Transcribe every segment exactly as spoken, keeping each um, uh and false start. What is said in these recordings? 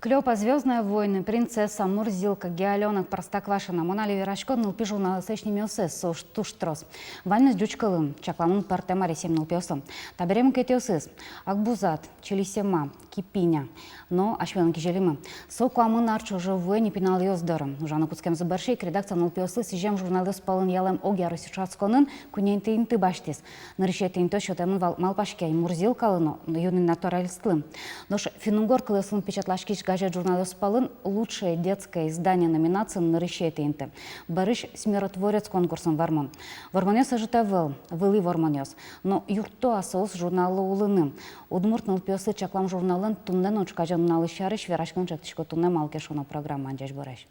«Клёпа», «Звёздные войны», «Принцесса», «Мурзилка», «Геолёнок», «Простоквашино». Мон али верасько нылпи журналъёсысь нимъёссэс, соос туж трос. Ваньмыз ӟуч кылын, чакламын пӧртэм аресъем нылпиослы. Табере мукетъёсыз: «Акбузат», «Чилисема», «Кипиня». Но асьмелэн кизилимы. Со куамын ар ӵоже вуэ ни пиналъёс доры. Ужаны кутскемзы бӧрсьы ик редакция нылпиослы сӥзем журналъёс пӧлын ялэм огъяроссиысь ӵошатсконын куинетӥ инты басьтӥз. Нырысетӥ интыос сётэмын вал, малпаське ай, «Мурзилкалы» но «Юный натуралистлы». Нош финн-угор кылъёсын печатласькись газет-журналъёс пӧлын «Лучшее детское издание» номинациын нырысетӥ инты. Бӧрысь «Смиротворец» конкурсын вормон. Вормонъёс ӧжыт ӧвӧл, вылӥ вормонъёс. Но юртто-а соос журналлы улыны? Удмурт нылпиослы чаклам журналлэн туннэ но ӵуказе нуналыз сярысь вераськыны ӵектӥсько туннэ «Малы ке шуоно» программаын. Ӟечбуресь!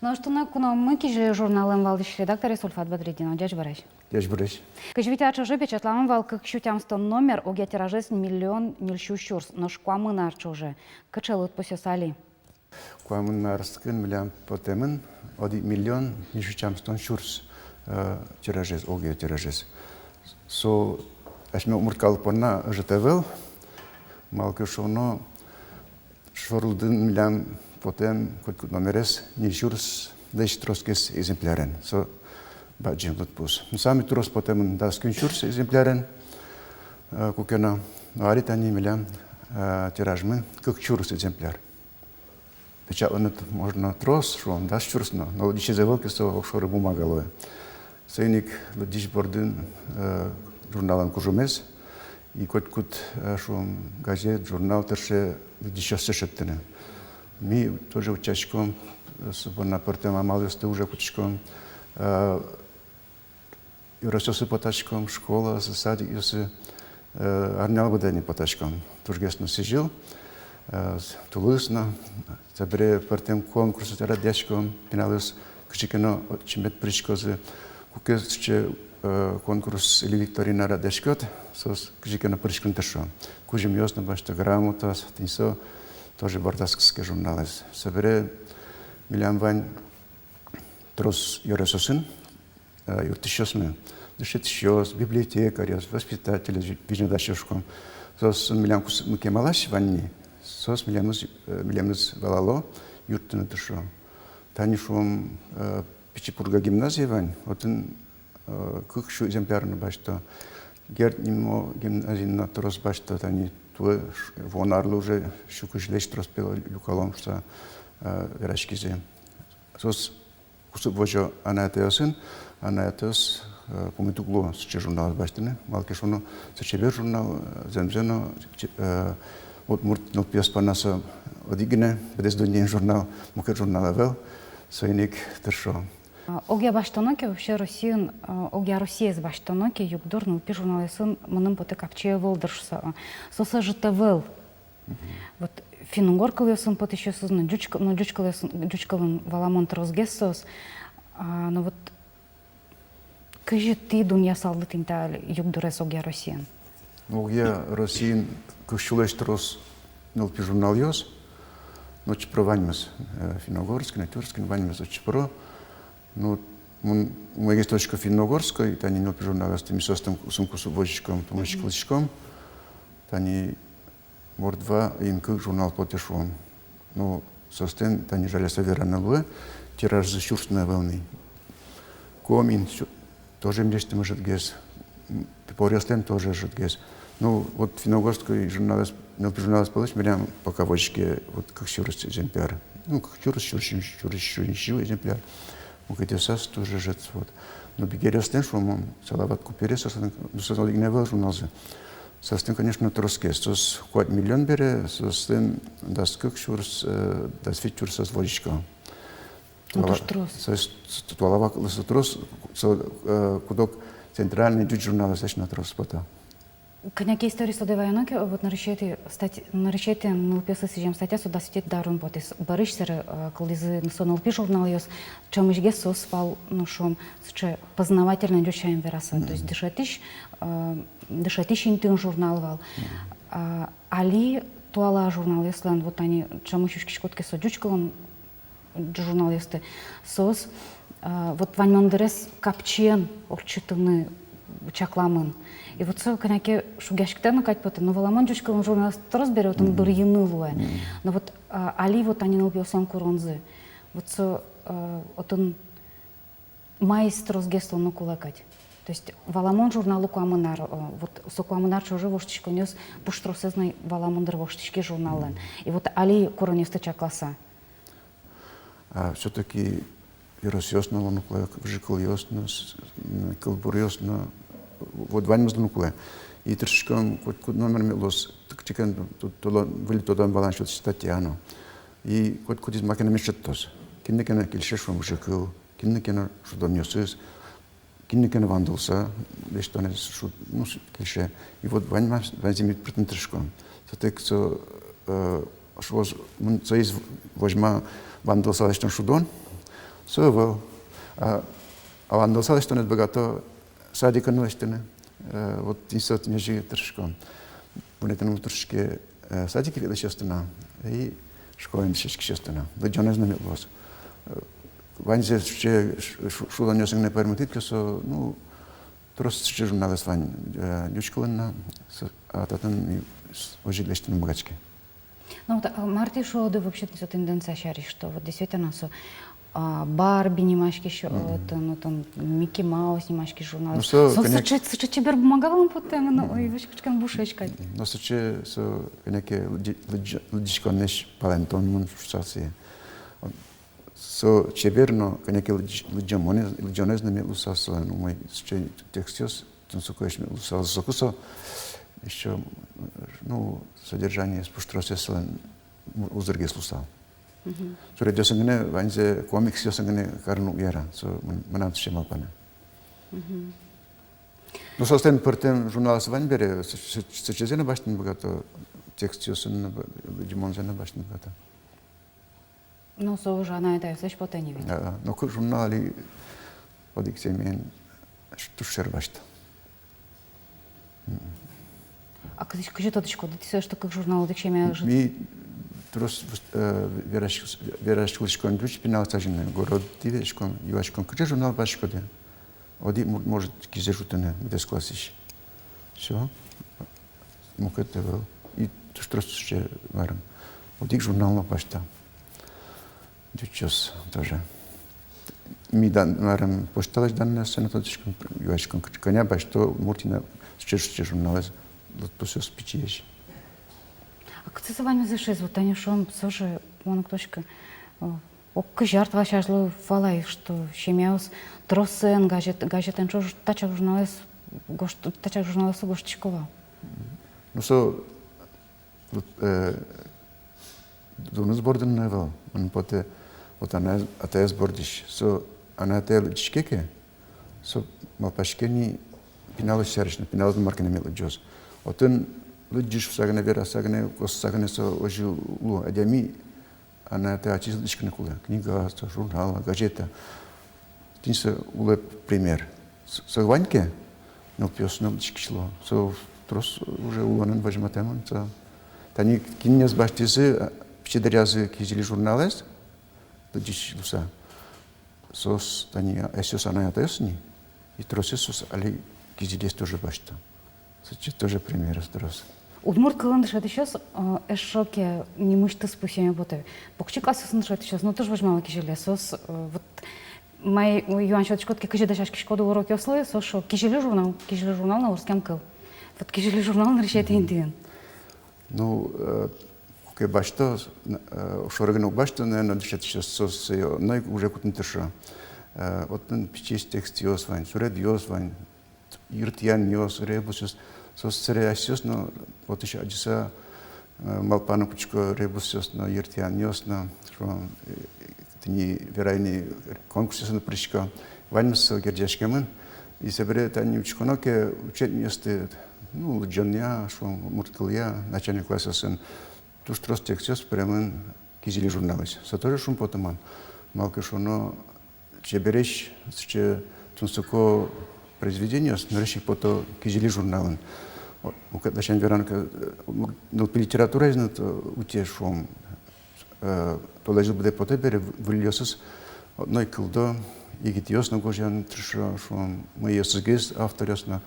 Нош туннэ куномы «Кизили» журналлэн валтӥсь редакторез Ульфат Бадретдинов. Ӟечбуресь! Ӟечбуресь! Кызь вить ар ӵоже печатламын вал кык сю тямыстон номер, огъя тиражез миллион ньыль сю сюрс. Нош куамын ар ӵоже кыӵе лыдпусъёс али? Куамын арскын милям потэмын одӥг миллион ньыль сю тямыстон сюрс, э, тиражез, огъя тиражез. Со асьме удмурт калык понна ӧжыт ӧвӧл, малы ке шуоно, шорлыдын милям потэм котькуд номерез ньыль сюрслэсь тросгес экземплярен. Со бадӟым лыдпус. Но самой трос потэмын дас куинь сюрс экземплярен, э, куке но. Но али тани милям, э, тиражмы кык сюрс экземпляр. Печатлыны-то можно трос, шуом, дас сюрс но, но лыдӟисез ӧвӧл ке, со огшоры бумага луэ. Соин ик лыдӟись бордын, э, журналлэн кужымез, и котькуд, э, шуом, газет, журнал тырше лыдӟисьёссэ шедьтыны. Ми тоже утчаськом, э, со понна пӧртэм амалъёсты уже кутӥськом, э, ёросъёсы потаськом, школаосы, садикъёсы, э, арнялы быдэ ини потаськом. Тужгес но сӥзьыл, э, с-, тулыс но, табере пӧртэм конкурсъёс радъяськом, пиналъёс кызьы ке но отчы мед пыриськозы. Куке сыӵе, э, конкурс или викторина радъяськод, соос кызьы ке но пыриськыны тыршо. Кузьымъёс но басьто, грамотаос, тӥни со тоже бӧрдаз кыске журналэз. Собере милям вань трос ёросъёсын, э, юрттӥсьёсмы, дышетӥсьёс, библиотекарьёс, воспитательёс, ви-, визьнодасьёс шуиськом. Соос милям кусыпмы кемалась вань ни, соос милемыз, э, милемыз валало, юрттыны тыршо. Тани, шуом, э, Пичи Пурга гимназия вань, отын, э, кык сю экземпляр но басьто. Герд нимо гимназиын но трос басьто, тани туэ ш-, вуоно арлы уже сю кызьлэсь трос пе люкалом шуса, э, вераськизы. Соос кусып возё анай-атайёсын, анай-атайёс, э, пумит уг луо сыӵе журналэз басьтыны. Малы ке шуоно, со чебер журнал, э, зэмзэ но, че-, э, удмурт нылпиос понна со одӥг гинэ быдэс дуннеын журнал, мукет журнал ӧвӧл, соин ик тыршо. А, огъя басьтоно ке, вообще Россиын, э, огъя Россиез басьтоно ке, югдур нылпи журналъёсын, мыным потэ, капчи ӧвӧл дыр шуса. Соос ӧжыт ӧвӧл. Вот финн-угор кылъёсын потӥсьёсыз но, ӟуч к-, но ӟуч кылъёсын, ӟуч кылын валамон тросгес соос. А, но вот кызьы тӥ дунъясалды тӥни та югдурез огъя Россиын? Огъя Россиын кык сюлэсь трос нылпи журналъёс, но отчы пыро ваньмыз, э, финно-угорский но тюркский, ваньмыз отчы пыро. Ну, мон умойгес тодӥсько финно-угорской, тани нылпи журналъёсты, ми соослэн кусыпзы возиськом, тумысь кылӥськом. Тани «Мордва» инкык журнал потэ, шуом. Ну, соослэн, тани жаляса вераны луэ, тиражзы сюрс но ӧвӧл ни. «Комиын» сю-, тоже милесьтым ӧжытгес, м, «Топоръёслэн» тоже ӧжытгес. Ну, вот финно-угорской журналъёс, нылпи журналъёс пӧлысь милям пока возиське вот кык сюрс экземпляр. Ну, кык сюрс, сюрс, сюрс, сюрс, сюрс экземпляр. Мукетъёсаз тоже ӧжыт, вот. Но «Бигеръёслэн», шуом, «Салават куперез», соослэн, ну, соослэн одӥг но ӧвӧл журналзы. Соослэн, конечно, тросгес. Соос куать миллион бере, соослэн дас кык сюрс, э, дас вить сюрсэз возиське. Ну, туж трос. Со, с-, туала вакытлы со трос, со, э, куд-ог центральной ӟуч журналъёслэсь но трос потэ. Кӧня ке история тодэ ваёно ке, вот нырысетӥ стать-, нырысетӥ нылпиослы сӥзем статья со дас витетӥ дарын потӥз. Бӧрысь сэрэ, э, кылдӥзы со нылпи журналъёс, ӵемысьгес соос вал, ну, шуом, сыӵе познавательной, ӟуч сямен вераса. То есть дышетӥсь, э, дышетӥсь интыын журнал вал. А, али туала журналъёслэн, вот тани ӵемысь учкиськод ке, со ӟуч кылын журналъёсты. Соос, а, вот ваньмон дырез капчиен ортчытыны чакламын. И вот со кӧня ке шугъяськытэ но кадь потэ, но валамон, ӟуч кылын журналъёс трос бере отын бырйыны луэ. Но вот, а, али вот тани нылпиослэн куронзы. Вот со, а, отын маиз тросгес луыны кулэ кадь. То есть валамон, журналы куамын ар, а, вот со куамын ар ӵоже воштӥськонъёс пуштросэз но валамон дыр воштӥськиз журналлэн. И вот али куронъёсты чакласа. А всё-таки ёросъёс но луыны кулэ, выжыкылъёс но, с-, м, кылбуръёс но, вот ваньмыз луыны кулэ. И тыршиськом, котькуд номер мед луоз, тык-, тыкен ту-, тулон, выль тодон-валан сётӥсь статья но. И котькудӥз маке но мед шедьтоз. Кинлы ке но кельше, шуом, выжыкыл, кинлы ке но шудонъёсыз, кинлы ке но вандылыса лэсьтонэз шу-, ну, с-, кельше. И вот ваньмаз, ваньзэ ми пыртыны тыршиськом. Сотэк со, э, шуоз, мон соиз возьма вандылыса лэсьтон шудон, со ӧвӧл. А, а вандылыса лэсьтонэз быгато садикын лэсьтыны. Э, вот тӥни со, тӥни озьы тыршиськом. Вунэтыны тыршиське, э, садике ветлӥсьёсты но, и школаын дышетскисьёсты но. Лыдӟонэз но мед луоз. Э, ваньзэ сыӵе ш-, ш-, шудонъёсын гинэ пӧрмытӥд ке, со, ну, трос сыӵе журналъёс вань, э, ӟуч кылын но, со, а татын и с-, озьы лэсьтыны быгатӥське. Ну вот, а, мар тӥ шуоды вообще со тенденция сярысь, что вот действительно со, а, Барби нимаськись, э, отын, отын Микки Маус нимаськись журнал. Ну, со, со конечно, сыӵе, сыӵе чебер бумага вылын потэ, ну, ой, весь кучкан бушечкать. Ну, сыӵе, со, конечно, лыдӟи-, лыдӟи-, лыдӟиськонлэсь палэнтон, мон шуысал сое. Со чебер но, конечно, лыдӟ-, лыдӟонэз, лыдӟонэз но мед луысал солэн, ну, умой, сыӵе текстъёс, тунсыкоесь мед луысал, соку со ещё, ну, содержаниез, пуштросэз солэн у-, узыргес луысал. Мгм. Суредъёсын гинэ, ваньзэ комиксъёсын гинэ карыны уг яра, со мын-, мынам сыӵе малпанэ. Мгм. Ну, соослэн пӧртэм журналъёссы вань бере, сы-, сы-, сыӵезэ но басьтыны быгато, текстъёсын но ба-, лыдӟымонзэ но басьтыны быгато. Ну, со уже анай-атайёслэсь потэ ни ведь. А, а. Но кык журнал али одӥг семьяын туж шер басьто. М. А кызьы, кызьы тодӥськоды тӥ сое, что кык журнал одӥг семьяын ужа? Ми трос выс-, э, вераськ-, вераськылӥськом ӟуч пиналъёс азьын, городэ ветлӥськом, юаськом, кыӵе журнал басьтӥськоды. Одӥг мо-, может кизэ ӝутыны быдэс классысь. Всё. Мукет ӧвӧл. И туж трос сыӵе, марым, одӥг журнал но басьто. Ӟучъёс тоже. Ми дан-, марым, почталэсь данныйёссэ но тодӥськом, юаськом, кыӵе, кӧня басьто Удмуртиын сыӵе, сыӵе журналэз, лыдпусъёс пичиесь. А кытчы со ваньмыз ышиз, вот тани шуом, со же, мон уг тодӥськы, о, ог кызь ар талэсь азьло валай, что семьяос тросэн газет, газетэн ӵош таӵе журналъёс гожт-, таӵе журналъёс гожтӥсько вал. Ну, со, вот, э, дуныз бордын но ӧвӧл, мыным потэ, вот анай-атаез бордысь. Со анай-атае лыдӟиське ке, со малпаське ни пиналъёс сярысь но, пиналъёс но мар ке но мед лыдӟоз. Отын лыдӟи шуыса гинэ, вераса гинэ, косыса гинэ со озьы луэ. Адями анай-атае ачиз лыдӟиськыны кулэ. Книга, со, журнал, газета. Тӥни со улэп пример. С-, со вань ке, нылпиос но лыдӟиськись луо. Со трос уже улонын возьматэмын со. Тани кинъёс басьтӥзы, а, пичи дыръязы «Кизили» журналэз, лыдӟись луыса. Соос тани асьсэос анай-атайёс ни, и тросэз соос али «Кизилиез» тоже басьто. Сыӵе тоже примеръёс трос. Удмурт кылын дышетӥсьёс, э, эшшо ке нимысьтыз пусъеме потэ. Покчи классъёсын дышетӥсьёс, ну, туж возьмало «Кизилиез». Соос, э, вот, мае юан сётӥськод ке, кызьы дасяськиськоды урокъёслы, соос шуо: «Кизили» журнал, «Кизили» журнал но вордскем кыл. Вот «Кизили» журнал нырысетӥ интыын. Ну, э, куке басьто, э, шоры гинэ уг басьто, наверно, дышетӥсьёс, соос, э, но ик уже кутыны тыршо. Э, отын пичиесь текстъёс вань, суредъёс вань, йыртыянъёс, ребусъёс, соос сэре асьсэос но отысь адӟыса, э, малпаны кутско ребусъёс но, йыртыянъёс но, шуом, э, тӥни верай ни, конкурсъёсы но пырисько. Ваньмыз со герӟаськемын. И собере тани учконо ке учебникъёсты, ну, лыдӟонъя, шуом, удмурт кылъя, начальной классъёсын, туж трос текстъёс пыремын «Кизили» журналысь. Со тоже шумпотымон. Малы ке шуоно, чебересь, сыӵе тунсыко произведениос нырысь ик пото «Кизили» журналын. О, мукет ласянь верано ке, э, ну, нылпи литератураез но, то, утё, шуом, э, толэзьлы быдэ потэ бере, в-, выльёсыз одно ик кылдо, егитъёс но гожъяны тыршо, шуом, мыйёсызгес авторъёс но.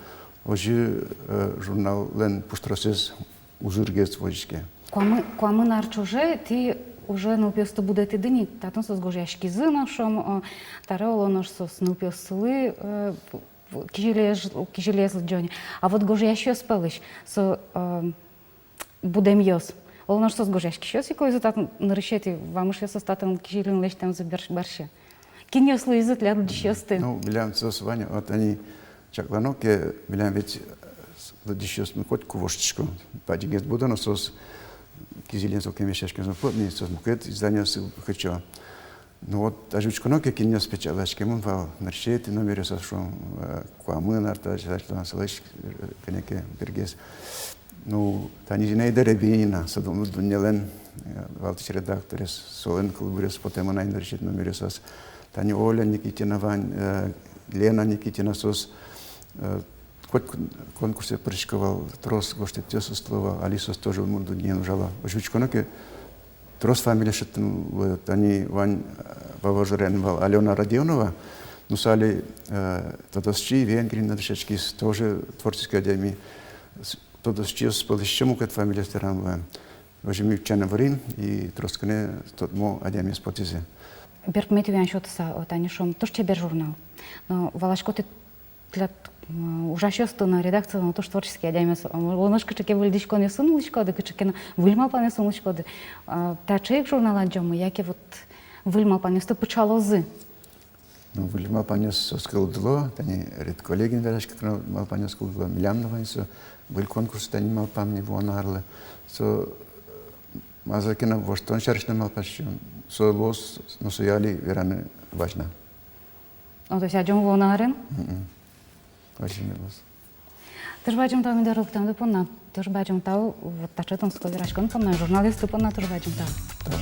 Озьы, э, журналлэн пуштросэз узыргес возиське. Куамы-, куамын ар ӵоже тӥ уже нылпиосты будэтӥды ни, татын соос гожъяськизы но, шуом, э, табере оло нош соос нылпиослы, э, в-, в-, кизилиез, кизилиез лыдӟо ни. А вот гожъясьёс пӧлысь со, э, будэмъёс. Оло нош соос гожъяськисьёс ик луизы татын, нырысетӥ вамышъёсыз татын кизилиын лэсьтэмзы бер-, бӧрсьы. Кинъёс луизы тӥляд лыдӟисьёсты? Ну, милям соос вань, вот тани чаклано ке, милям ведь, э, с-, лыдӟисьёсмы котьку воштӥсько. Бадӟымгес будо но, соос кизилиен сокем вещаськемзы но потэ ни, соос мукет изданиосы кыӵе. Ну вот, даже учконо ке, кинъёс печатласькемын вал нырысетӥ номеръёсаз, шуом, э, куамын ар талэсь, талэсь, талэсь, э, кӧня ке бергес. Ну, тани Зинаида Рябинина, со ду-, «Дуннелэн», э, валтӥсь редакторез, солэн кылбурез потэмын ай нырысетӥ номеръёсаз. Тани Оля Никитина вань, э, Лена Никитина, соос, э, коть кон-, конкурсэ пырисько вал, трос гожтэтъёсыз луо вал, али соос тоже удмурт дуннеын ужало. Озьы учконо ке, трос фамилия шедьтэмын, вот, тани вань, э, Вавожурен вал Алёна Родионова, ну, со али, э, тодосчи, Венгриын но дышетскиз, тоже творческий адями. С-, тодосчиос пӧлысь ещё мукет фамилиос верам вал. Озьы ми утчаны выриз, и трос гинэ тодмо адямиос потӥзы. Берпуметӥ юан сётыса, вот, тани, шуом, туж чебер журнал. Но валасько, тӥ тӥляд, м, ужасьёсты но, редакциын но туж творческий адямиос, м, оло нош кыӵе ке выльдӥськонъёсын улӥськоды, кыӵе ке но выль малпанъёсын улӥськоды. А, таӵе ик журнал адӟомы, яке вот выль малпанъёсты пыӵалозы? Ну, выль малпанъёс соос кылдыло, тани редколлегиын вераськыку но малпанъёс кылдыло, милям но вань со, выль конкурс тани малпам ни вуоно арлы. Со, м, мар ке но воштон сярысь но малпасько, со луоз, но сое али вераны вазь на. О, то есть адӟом вуоно арын? Мгм. Озьы ик луоз. Туж бадӟым тау ми доры лыктэмды понна. Туж бадӟым тау вот таӵе тунсыко вераськон понна, журналъёсты понна туж бадӟым тау. Тау.